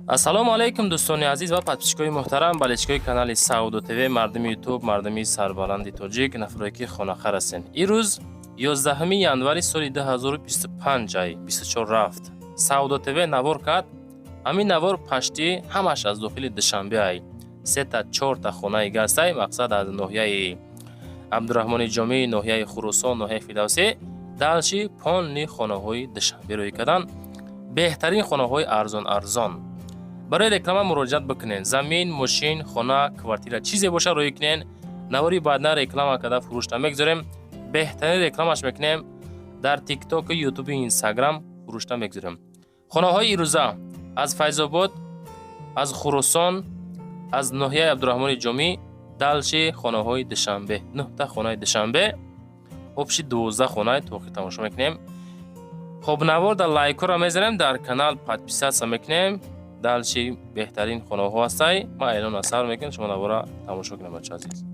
Ассалому алайкум, дӯстони азиз ва подписчикои муҳтарам, болельщикои канали Савдо ТВ, мардуми Ютуб, мардуми сарбаланди тоҷик, нафаре ки хонахар ҳастен. Ирӯз 11 январи соли 2025, ай 24 рафт. Савдо ТВ навор кард. Ҳамин навор пашти ҳамаш аз дохили Душанбе ай. Сета чорта хонаи гастай, мақсад аз ноҳияи Абдураҳмони Ҷомӣ, ноҳияи Хуросон, ноҳияи Фирдавсӣ, дальше полный хонаҳои Душанбе рӯй кардан. Беҳтарин хонаҳои арзон арзон. Барои реклама муроҷиат бикунед. Замин, мошин, хона, квартира, чизе боша, рӯй кунед. Навори баъдна реклама карда фурӯшта мегузорем. Беҳтарин рекламаш мекунем дар Тиктоку, Ютуби, Инстаграм фурӯшта мегузорем. Хонаҳои ирӯза аз Файзобод, аз Хуросон, аз ноҳияи Абдураҳмони Ҷомӣ, дальше хонаҳои Душанбе, нӯҳта хонаи Душанбе, общий 12 хонаи тоқи тамошо мекунем. Хоб, навор дар лайкҳоро мезанем, дар канал подписаться мекунем. Дальше беҳтарин хонаҳо ҳастай. Ман эълон асар мекунем, шумо навора тамошо кунем, бача азиз.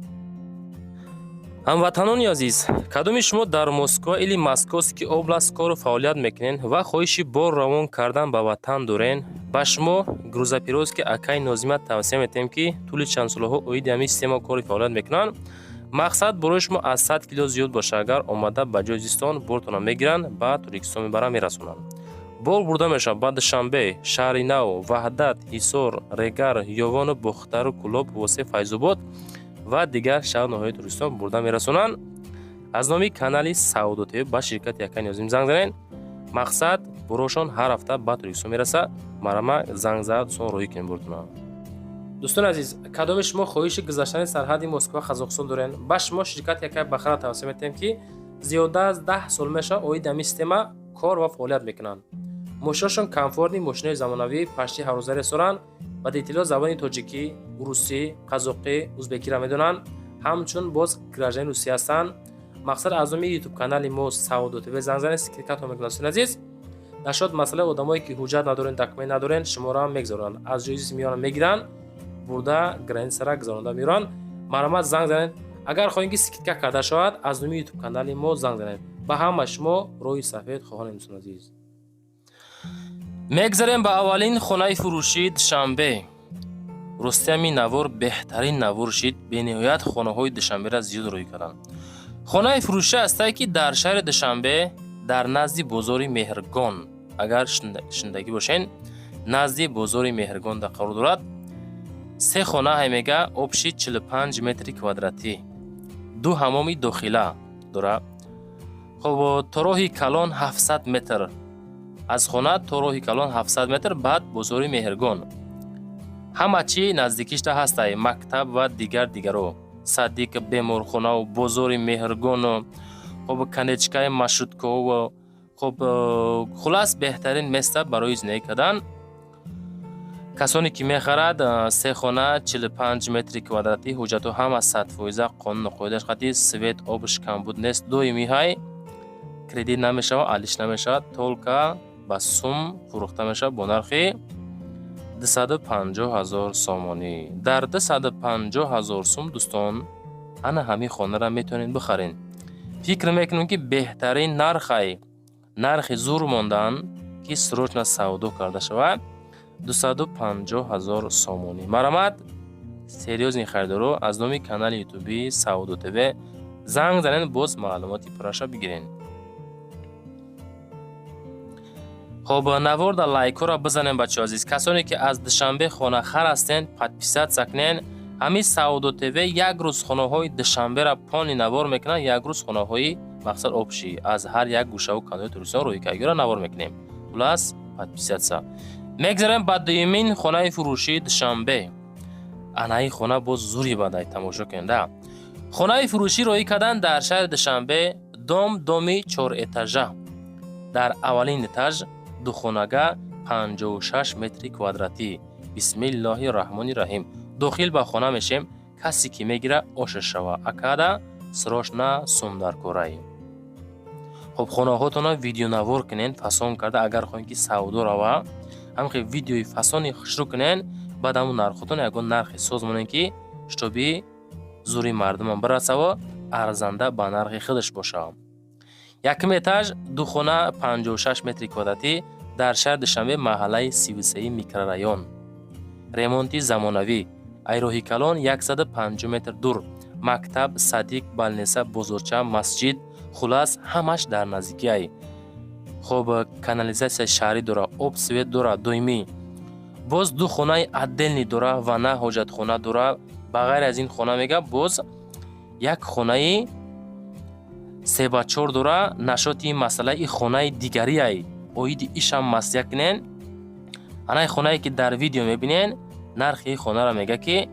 Ҳамватанони азиз, кадоми шумо дар Москва или Московский область кору фаъолият мекунед ва хоҳиши бор равон кардан ба ватан дорен, ба шумо грузоперевозки акаи Нозима тавсия метиҳем, ки тӯли чанд солаҳо оиди ҳамин система кори фаъолият мекунанд. Мақсад, борои шумо аз 100 кило зиёд боша, агар омада ба ҷои зистон бортона мегиранд, ба Тоҷикистон мебаранд, мерасонанд. Бор бурда мешавад ба Душанбе, Шаҳри Нав, Ваҳдат, Ҳисор, Регар, Ёвону Бохтару, Кӯлоб, Восеъ, Файзобод ва дигар шаҳр ноҳияи Тоҷикистон бурда мерасонанд. Аз номи канали Савдо ТВ ба ширкати акаи Нозим занг занед. Мақсад, борошон ҳар ҳафта ба Тоҷикистон мерасад. Марама занг зад, дӯстон, роҳӣ кунем бортона. Дӯстони азиз, кадоми шумо хоҳиши гузаштани сарҳади Москва, Қазоқистон дорен, ба шумо ширкати акаи Бахара тавсия метиҳем, ки зиёда аз 10 сол мешавад оиди ҳамин система кор ва фаъолият мекунанд. Мошинашон комфортный, мошинои замонавӣ, пашти ҳаррӯза ресоранд. Водителҳо забони тоҷикӣ, русӣ, қазоқӣ, узбекиро медонанд, ҳамчун боз гражданини Русия ҳастанд. Мақсад, аз номи Ютуб канали мо Савдо ТВ занг занед, скидкатон мекунад. Дӯстони азиз, нашод масъалаи одамое ки ҳуҷҷат надорен, документ надорен, шуморо ҳам мегузоранд, аз ҷои меёранд, мегиранд, бурда границара гузаронда меёранд. Марҳамат, занг занед. Агар хоҳем, ки скидка карда шавад, аз номи Ютуб канали мо занг занед. Ба ҳама шумо роҳи сафед хоҳонем, дӯстони азиз. Мегзарем ба аввалин хонаи фурӯшии Душанбе. Рости, ҳамин навор беҳтарин навор шид. Бениҳоят хонаҳои Душанберо зиёд рӯй карданд. Хонаи фурӯшӣ ҳастае, ки дар шаҳри Душанбе, дар назди бозори Меҳргон, агар шунидагӣ бошен, назди бозори Меҳргон да қарор дорад. Се хона ҳай мега, общий 45 метри квадратӣ, ду ҳамоми дохила дорад. Хоб, то роҳи калон 700 метр, аз хона то роҳи калон 700 метр, баъд бозори Меҳргон. Ҳама чӣ наздикишта ҳастай: мактаб ва дигар дигаро, садик, беморхонаву бозори Меҳргону, хоб, конечкаи маршруткаову, хоб, хулас, беҳтарин место барои зиндагӣ кардан. Касоне ки мехарад, се хона, 45 метри квадратӣ, ҳуҷҷатҳо ҳама 100%, қонуну қоидааш қатъӣ, свет, обш камбуд нест, доимӣ ҳай, кредит намешавад, алиш намешавад, только ба сум фурӯхта мешавад бо нархи 250 ҳазор сомонӣ. Дар 250 ҳазор сум, дӯстон, ана ҳамин хонаро метавонед бихаред. Фикр мекунем, ки беҳтарин нархай, нархи зур мондан, ки срочно савдо карда шавад. 250 ҳазор сомонӣ. Марҳамат, серьёзный харидоро, аз номи канали ютуби Савдо ТВ занг занед, боз маълумоти пурраша бигиред. Хоб, наворда лайкҳоро бизанем, бачаҳо азиз. Касоне ки аз Душанбе хонахар ҳастен, подписаться кунен. Ҳамин Савдо ТВ як рӯз хонаҳои Душанберо полный навор мекунад, як рӯз хонаҳои, мақсад, общий аз ҳар як гӯшаву канори Тоҷикистон рӯйкагиро навор мекунем. Хулас, подписаться. Мегзарем ба дуюмин хонаи фурӯшии Душанбе. Анаи хона боз зури бадай, тамошо кунед. Хонаи фурӯшӣ роҳӣ кардан дар шаҳри Душанбе, дом, доми чорэтажа, дар аввалин этаж духонага, 56 метри квадратӣ. Бисмиллоҳи раҳмони раҳим. Дохил ба хона мешем. Касе ки мегира, оша шава, акада срочно сум дар кораи. Хоб, хонаҳотонро видеонавор кунен, фасон карда, агар хоҳем, ки савдо рава, ҳамхе видеои фасони хушрӯ кунен, баъд ҳамун нархотон ягон нархи соз монен, ки чтобы зури мардумам бирасаво, арзанда ба нархи худаш боша. Якум этаж, ду хона, 56 метри квадратӣ. Дар шаҳри Душанбе, маҳаллаи 33-и микрорайон, ремонти замонавӣ, ай роҳи калон 150 метр дур, мактаб, садик, больница, бозорча, масҷид, хулас, ҳамаш дар наздикиай. Хоб, канализатсияи шаҳрӣ дора, об, свет дора доимӣ. Боз ду хонаи отдельный дора, ванна, ҳоҷатхона дора. Ба ғайр аз ин хона, мега, боз як хонаи 3 ба 4 дора. Нашоти ин масъала, и хонаи дигариай, оиди ишам маслиҳат кунен. Анаи хонае, ки дар видео мебинен, нархи ин хонаро мега, ки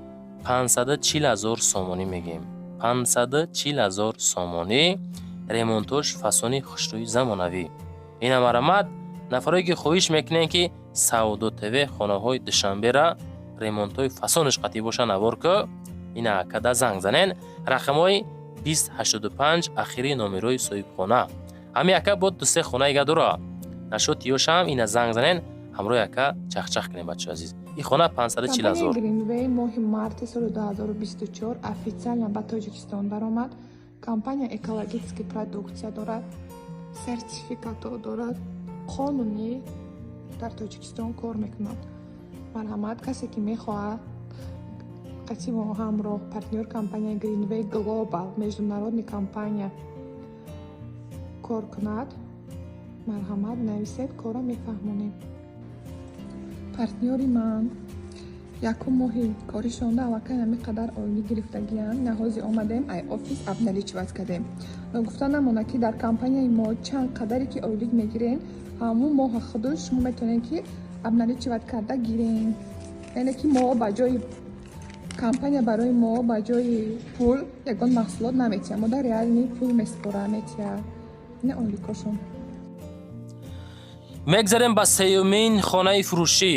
540 000 сомонӣ мегем, 540 000 сомонӣ. Ремонтош фасони хушрӯи замонавӣ. Ина марамат, нафарое ки хоҳиш мекунем, ки Савдо ТВ хонаҳои Душанбера ремонтҳои фасонаш қатъӣ боша, навор ку, ина када занг занен, рақамҳои 2085 ахири номерои соҳибхона. Ҳами ака бо дусе хонаига дора, нашоти ёшам ина занг занен, ҳамроҳи ака чахчах кунем. Бачаҳо азиз, ин хона 540 000. Гринвей моҳи марти соли 2024 официально ба Тоҷикистон даромад. Компания экологический продукция дорад, сертификатҳо дорад, қонунӣ дар Тоҷикистон кор мекунад. Марҳамат, касе ки мехоҳад қатъи мо ҳамроҳ, партнёр компания Гринвей Глобал, международный компания, кор кунад, марҳамат, нависед, корро мефаҳмонем. Партнёри ман якум моҳи коришонда аллакай ҳамин қадар ойлӣ гирифтагиянд. Наҳози омадем, ай офис обналичивать кардем. Гуфта намонад, ки дар компанияи мо чанд қадаре ки ойлик мегирен, ҳамун моҳа худуш шумо метавонед, ки обналичивать карда гирен. Яъне ки мо ба ҷои компания барои мо ба ҷои пул ягон маҳсулот наметиҳад, мо дар реальный пул месупора, метиҳад. Ина ойликошон. Мегзарем ба сеюмин хонаи фурӯшӣ.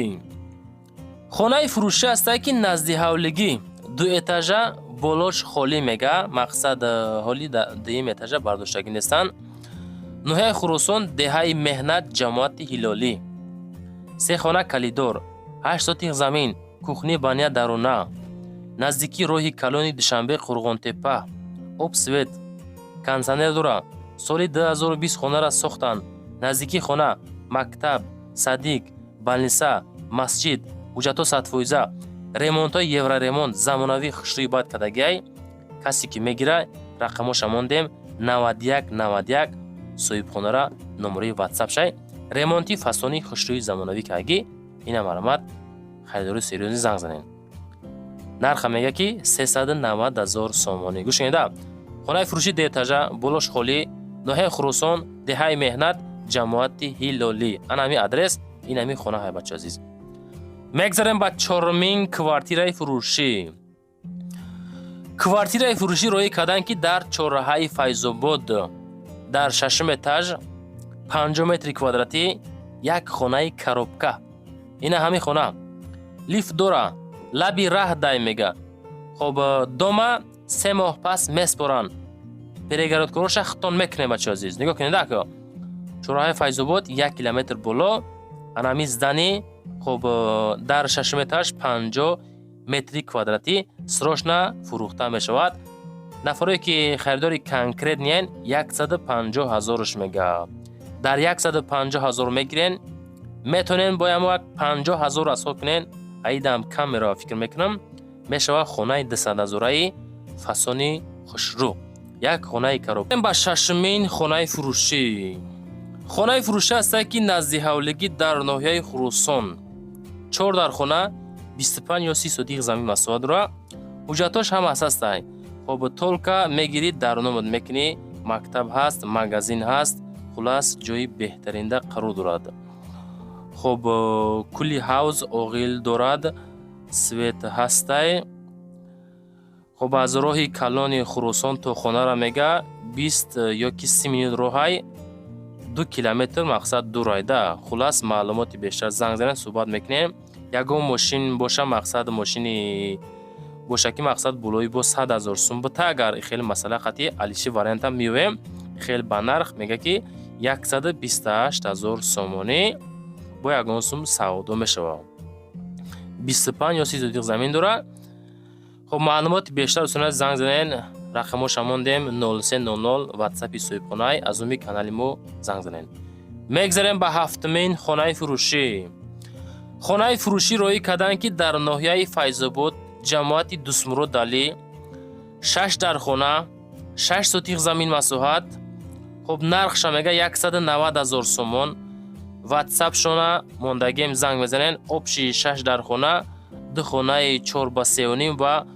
Хонаи фурӯшӣ ҳастае, ки назди ҳавлигӣ, ду этажа, болош холӣ. Мега, мақсад, ҳоли дуюм этажа бардоштагӣ нестанд. Ноҳияи Хуросон, деҳаи Меҳнат, ҷамоати Ҳилолӣ. Се хона, коридор, 8 сотих замин, кухня, баня даруна, наздикии роҳи калони Душанбе Қурғонтеппа, об, свет, кондитсионер дора. Соли 2020 хонара сохтанд. Наздикии хона мактаб, садик, больница, масҷид. Ҳуҷҷатҳо 100%, ремонтҳои евроремонт, замонавӣ, хушрӯи бад кардагиай. Касе ки мегира, рақамоша мондем, 91 91, соҳибхонара номерои ватсапшай. Ремонти фасони хушрӯи замонавӣ кардагӣ. Ина марамат, харидори серьёзный занг занед. Нарха мега, ки 390 000 сомонӣ. Гӯш кунеда: хонаи фурӯши дуэтажа, болош холӣ, ноҳияи Хуросон, деҳаи Меҳнат, ҷамоати Ҳилолӣ. Ана ҳамин адрес, ин ҳамин хона ҳай. Бача азиз, мегзарем ба чорумин квартираи фурӯшӣ. Квартираи фурӯшӣ роҳӣ карданд, ки дар чорраҳаи Файзобод, дар шашум этаж, 50 метри квадратӣ, як хонаи коробка. Ина ҳамин хона лифт дора, лаби раҳ дай. Мега, хоб, дома 3 моҳ пас меспоранд, перегородкороша хитон мекунем. Бачо азиз, нигоҳ кунед, ако чорраҳаи Файзобод, 1 километр боло, анами здание. Хоб, дар шашум этаж, 50 метри квадратӣ, срочно фурӯхта мешавад. Нафаре ки харидори конкретный ен, 150 ҳазорш мега. Дар 150 ҳазор мегирен, метавонен бо як 50 ҳазор расход кунен, аидам кам мерава, фикр мекунам. Мешавад хонаи 200 ҳазораи фасони хушрӯ, як хонаи коробка. Ба шашумин хонаи фурӯшӣ. Хонаи фурӯшӣ ҳастае, ки назди ҳавлигӣ, дар ноҳияи Хуросон, чор дар хона, 25 ё 30 сотих замин масоҳат дорад. Ҳуҷҷатҳош ҳамааш ҳастай. Хоб, только мегирӣ, дар номат мекунӣ. Мактаб ҳаст, магазин ҳаст, хулас, ҷои беҳтаринда қарор дорад. Хоб, кули ҳавз, оғил дорад, свет ҳастай. Хоб, аз роҳи калони Хуросон то хонара, мега, 20 ё ки 30 минут роҳай, 2 километр, мақсад, дурайда. Хулас, маълумоти бештар занг занед, суҳбат мекунем. Ягон мошин боша, мақсад, мошини боша, ки мақсад, болои бо 100 000 сум бута. Агар хеле масъала қатъи алиши вариантам меёвем. Хеле ба нарх мега, ки 128 000 сомонӣ, бо ягон сум савдо мешавад. 25 ё 30 сотих замин дорад. Хоб, маълумоти бештар дӯстона занг занен, рақамоша мондем, 0300, ватсапи соҳибхонаи, аз номи канали мо занг занен. Мегзарем ба ҳафтумин хонаи фурӯшӣ. Хонаи фурӯшӣ роҳӣ карданд, ки дар ноҳияи Файзобод, ҷамоати Дустмурод Алӣ, шаш дар хона, 6 сотих замин масоҳат. Хуб, нархша мега 190 000 сомон. Ватсапшона мондагем, занг мезанен. Общий шаш дар хона, ду хонаи 4 ба 3,5 ва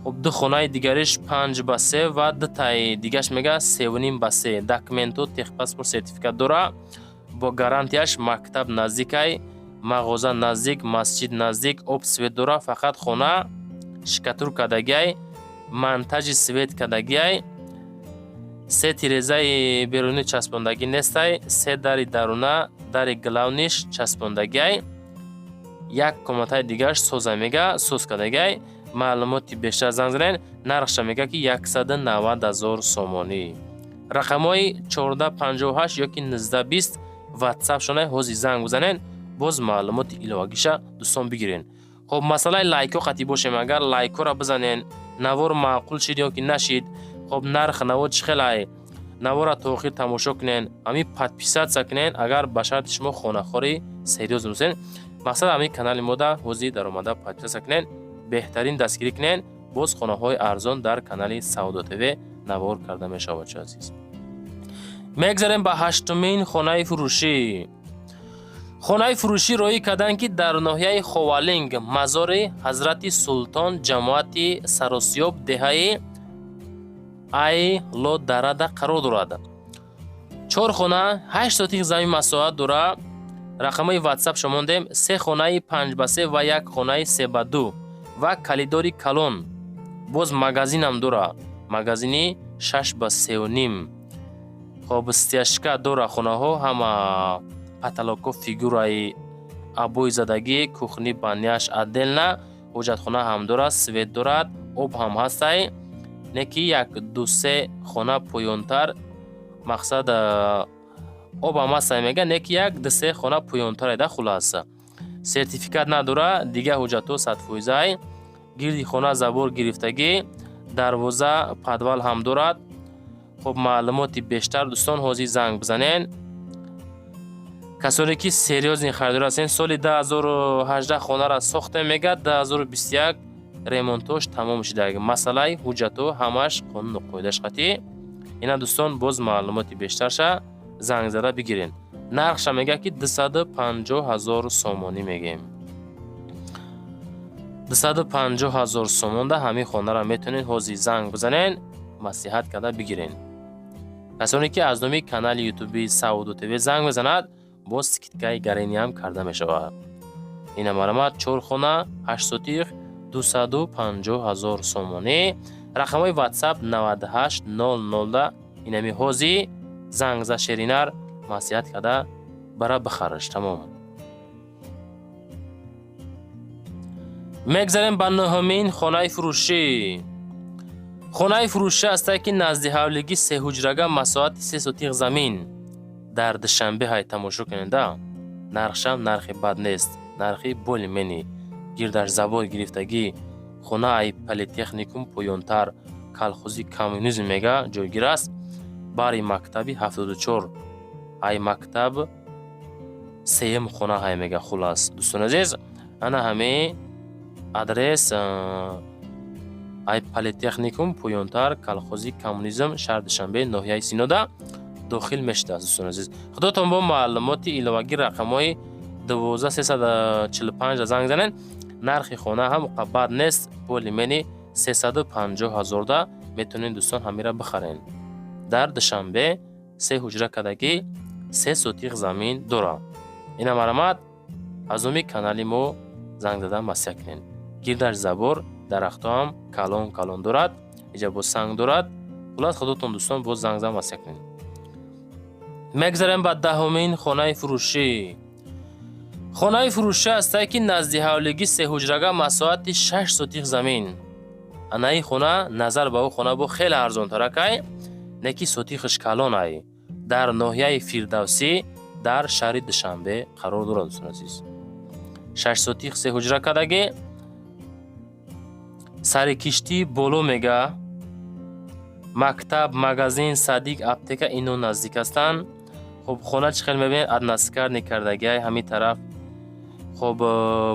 хуб, ду хонаи дигариш 5 ба 3 ва дутаи дигаш мега 3,5 ба 3. Документу, техпаспорт, сертификат дора, бо гарантияш. Мактаб наздикай, мағоза наздик, масҷид наздик, об, свет дора. Фақат хона штукатур кардагиай, монтажи свет кардагиай, се тирезаи берунӣ часпондагӣ нестай, се дари даруна, дари главный ш часпондагиай, як комнатаи дигараш соза мега, соз кардагиай. Маълумоти бештар занг занед. Нархша мега, ки 190 000 сомонӣ. Рақамҳои 1458 ёки 1920 ватсапшона, ҳозир занг бизанед, боз маълумоти иловагиша, дӯстон, бигирен. Хоб, масъалаи лайкҳо қатъӣ бошем. Агар лайкҳоро бизанен, навор маъқул шид ё ки нашид, хоб, нарх наво чӣ хелай, навора то охир тамошо кунен, ҳамин подписаться кунен. Агар ба шарти шумо хонахори серьёз бошен, мақсад ҳамин канали мода ҳозир даромада подписаться кунен, беҳтарин дастгирӣ кунен. Боз хонаҳои арзон дар канали Савдо ТВ навор карда мешавад, чо азиз. Мегзарем ба ҳаштумин хонаи фурӯшӣ. Хонаи фурӯшӣ роҳӣ карданд, ки дар ноҳияи Ховалинг, мазори Ҳазрати Султон, ҷамоати Саросиёб, деҳаи Айлодарада қарор дорад. Чор хона, 8 сотих замин масоҳат дора. Рақамҳои ватсапшо мондем. Се хонаи 5 ба 3 ва як хонаи 3 ба 2 ва калидори калон. Боз магазинам дора, магазини 6 ба 3,5. Хоб, стяжка дора хонаҳо ҳама, потолоко фигураи обои задагӣ, кухни, баняш отдельно, ҳоҷатхона ҳам дорад, свет дорад, об ҳам ҳастай. Не ки як ду се хона поёнтар, мақсад, об ҳам ҳастай мега, не ки як ду се хона поёнтар да. Хулоса, сертификат надора, дигар ҳуҷҷатҳо садфоизай. Гирди хона забор гирифтагӣ, дарвоза, подвал ҳам дорад. Хуб, маълумоти бештар, дӯстон, ҳозир занг бизанен. Касоне ки серьёзный харидор ҳастен, соли 2018 хонаро сохтем мега, 2021 ремонтош тамом шуда. Масъалаи ҳуҷҷатҳо ҳамаш қонуну қоидаш қатъӣ. Ина, дӯстон, боз маълумоти бештарша занг зада бигирен. Нархша мега, ки 250 000 сомонӣ мегем. 250 000 сомонда ҳамин хонаро метавонед ҳозир занг бизанен, маслиҳат карда бигирен. Касоне ки аз номи канали ютуби Савдо ТВ занг мезанад, боз скидкаи гарениам карда мешавад. Ина, маромад, чор хона, 8 сотих, 250 000 сомонӣ. Рақамҳои ватсап 98 00. Инами ҳозир занг за, шеринар маслиҳат карда бара бихараш, тамом. Мегзарем ба нӯҳумин хонаи фурӯшӣ. Хонаи фурӯшӣ ҳастае, ки назди ҳавлигӣ, сеҳуҷрага, масоҳати 3 сотих замин дар Душанбе ҳай. Тамошо кунеда, нархшам нархи бад нест, нархи более-менее. Гирдаш забор гирифтагӣ, хона ай политехникум поёнтар, колхози Коммунизм мега ҷойгир аст, бари мактаби 74, ай мактаб сеюм хона ҳай мега. Хулас, дӯстони азиз, ана ҳамин адрес: ай политехникум поёнтар, колхози Коммунизм, шаҳри Душанбе, ноҳияи Синода дохил мешудааст. Дӯстони азиз, худотон бо маълумоти иловагӣ рақамҳои 12345 занг занед. Нархи хона ҳам бад нест, более-менее 350 ҳазорда метавонед, дӯстон, ҳамира бихарен. Дар Душанбе се ҳуҷра кардагӣ, 3 сотих замин дорад. Ина, марамат, аз номи канали мо занг зада маслиҳат кунед. Гирдаш забор, дарахтҳоам калон калон дорад, иҷа боз санг дорад. Хулас, худотон, дӯстон, боз занг зада маслиҳат кунед. Мегзарем ба даҳумин хонаи фурӯшӣ. Хонаи фурӯшӣ ҳастае, ки назди ҳавлигӣ, сеҳуҷрага, масоҳати 6 сотих замин. Анаи хона назар ба ӯ хона бо хеле арзонтаракай, не ки сотихаш калонай. Дар ноҳияи Фирдавсӣ, дар шаҳри Душанбе қарор дорад, дӯстони азиз. 6 сотих, се ҳуҷра кардагӣ, сари киштӣ боло мега. Мактаб, магазин, садик, аптека ино наздик ҳастанд. Хуб, хона чӣ хел мебинед, односкатный кардагиай ҳамин тараф. Хуб,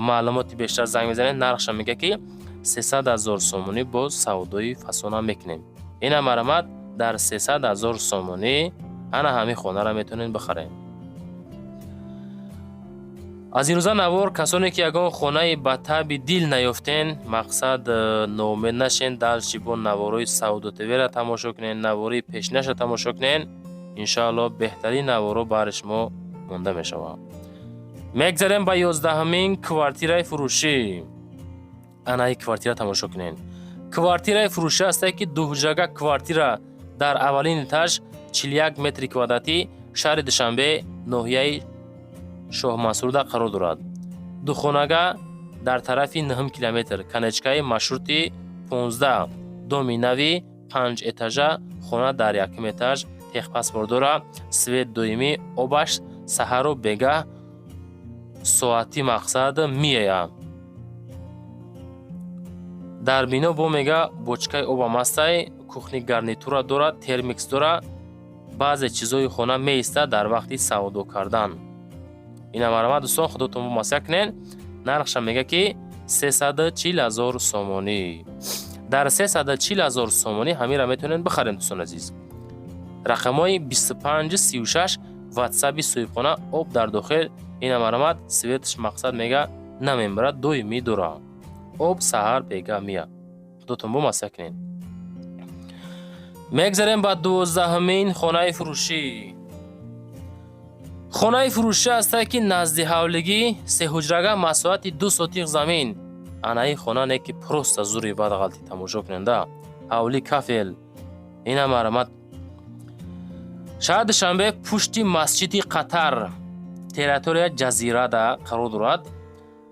маълумоти бештар занг мезанед. Нархша мега, ки 300 000 сомонӣ, боз савдои фасона мекунем. Ина, марҳамат, дар 300 000 сомонӣ ана ҳамин хонаро метавонед бихаред. Аз имрӯза навор, касоне ки ягон хонаи ба таъби дил наёфтен, мақсад, ноумед нашен. Дальше бо наворои Савдо ТВ-ра тамошо кунед, навори пешинаша тамошо кунед. Иншоалло, беҳтарин наворо баҳри шумо монда мешавад. Мегзарем ба 11-ҳамин квартираи фурӯшӣ. Анаи квартира тамошо кунед. Квартираи фурӯшӣ ҳастае, ки дуҳуҷрага квартира дар аввалин этаж, 41 метри квадратӣ, шаҳри Душанбе, ноҳияи Шоҳмансурда қарор дорад. Духонага дар тарафи 9 километр, конечкаи маршрути 15, доми нави панҷ этажа. Хона дар якум этаж, техпаспорт дора, свет доимӣ, обаш саҳару бегаҳ соати, мақсад, меояд. Дар бино бо мега бочкаи обам ҳастай, кухни гарнитура дорад, термикс дора, баъзе чизҳои хона меистад дар вақти савдо кардан. Ина, марҳамат, дӯстон, худотон маслиҳат кунед. Нархша мега, ки 340 000 сомонӣ. Дар 340 000 сомонӣ ҳаминро метавонед бихарем, дӯстон азиз. Рақамҳои 2536 ватсаби соҳибхона. Об дар дохил. Ина, марҳамат, светш, мақсад, мега, намембарад, доимӣ дора, об саҳар бегаҳ меяд. Худотон бо маслиҳат кунед. Мегзарем ба 12-ҳамин хонаи фурӯшӣ. Хонаи фурӯшӣ ҳастае, ки назди ҳавлигӣ, сеҳуҷрага, масоҳати 2 сотих замин. Анаи хона не, ки просто зури бад ғалти, тамошо куненда. Ҳавли кафел. Ина, марҳамат, шаҳри Душанбе, пушти масҷиди Қатар, территория Ҷазирада қарор дорад.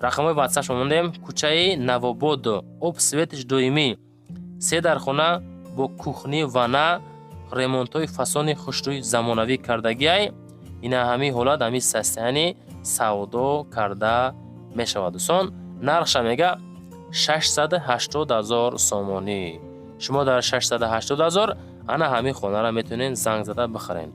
Рақамҳои ватсапшо мондем. Кӯчаи Навобод. Об, светш доимӣ. Се дархона бо кухни, ванна, ремонтҳои фасони хушрӯи замонавӣ кардагиай. Ина, ҳамин ҳолат, ҳамин состояние савдо карда мешавад, дӯстон. Нархша мега 680 000 сомонӣ. Шумо дар 680 000 ана ҳамин хонаро метавонед занг зада бихаред.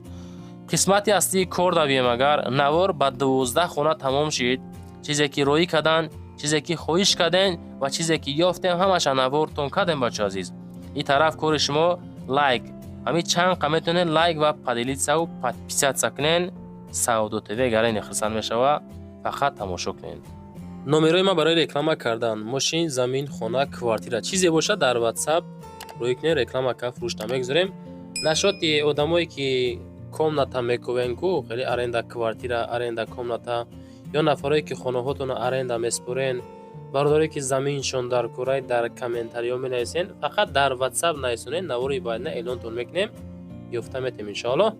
Қисмати аслии кор давием. Агар навор ба 12 хона тамом шид, чизе ки роӣ карданд, чизе ки хоҳиш кардем ва чизе ки ёфтем, ҳамаша навортон кардем, бачо азиз. Ин тараф кори шумо лайк, ҳамин чанд қа метавонед лайк ва поделиться-ву подписаться кунед. Савдо ТВ гарани хурсанд мешава. Фақат тамошо кунед. Номерои ман барои реклама кардан мошин, замин, хона, квартира, чизе бошад, дар ватсап рӯй кунед. Реклама ка фурӯшта мегузорем. Нашоти одамое ки комната мекувен ку, хеле аренда квартира, аренда комната, ё нафарое ки хонаҳотонро аренда меспорен, бародарое ки заминшон дар курай, дар комментариҳо менависен. Фақат дар ватсап нависонед, навори баъдина эълонтон мекунем, ёфта метем, иншоаллоҳ.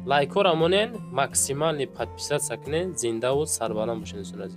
Лайкҳоро монен, максимальный подписаться кунед. Зиндаву сарбаланд бошед, дӯстони азиз.